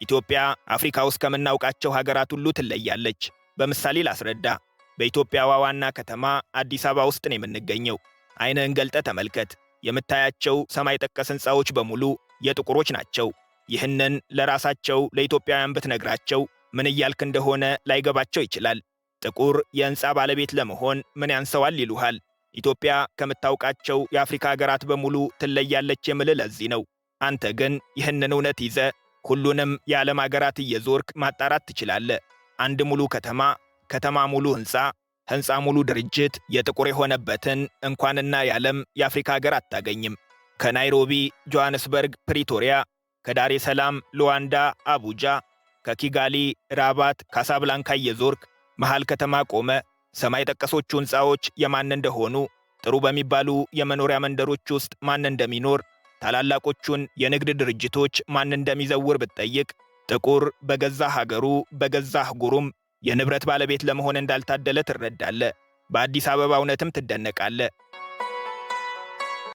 ኢትዮጵያ አፍሪካ ውስጥ ከምናውቃቸው ሀገራት ሁሉ ትለያለች። በምሳሌ ላስረዳ። በኢትዮጵያዋ ዋና ከተማ አዲስ አበባ ውስጥ ነው የምንገኘው። ዓይንህን ገልጠህ ተመልከት። የምታያቸው ሰማይ ጠቀስ ሕንፃዎች በሙሉ የጥቁሮች ናቸው። ይህንን ለራሳቸው ለኢትዮጵያውያን ብትነግራቸው ምን እያልክ እንደሆነ ላይገባቸው ይችላል። ጥቁር የሕንፃ ባለቤት ለመሆን ምን ያንሰዋል ይሉሃል። ኢትዮጵያ ከምታውቃቸው የአፍሪካ ሀገራት በሙሉ ትለያለች የምልህ ለዚህ ነው። አንተ ግን ይህንን እውነት ይዘህ ሁሉንም የዓለም ሀገራት እየዞርክ ማጣራት ትችላለህ። አንድ ሙሉ ከተማ፣ ከተማ ሙሉ ሕንፃ፣ ሕንፃ ሙሉ ድርጅት የጥቁር የሆነበትን እንኳንና የዓለም የአፍሪካ ሀገር አታገኝም። ከናይሮቢ፣ ጆሐንስበርግ፣ ፕሪቶሪያ፣ ከዳሬ ሰላም፣ ሉዋንዳ፣ አቡጃ፣ ከኪጋሊ፣ ራባት፣ ካሳብላንካ እየዞርክ መሃል ከተማ ቆመ ሰማይ ጠቀሶቹ ሕንፃዎች የማን እንደሆኑ፣ ጥሩ በሚባሉ የመኖሪያ መንደሮች ውስጥ ማን እንደሚኖር፣ ታላላቆቹን የንግድ ድርጅቶች ማን እንደሚዘውር ብትጠይቅ ጥቁር በገዛ ሀገሩ በገዛ አህጉሩም የንብረት ባለቤት ለመሆን እንዳልታደለ ትረዳለህ። በአዲስ አበባ እውነትም ትደነቃለህ።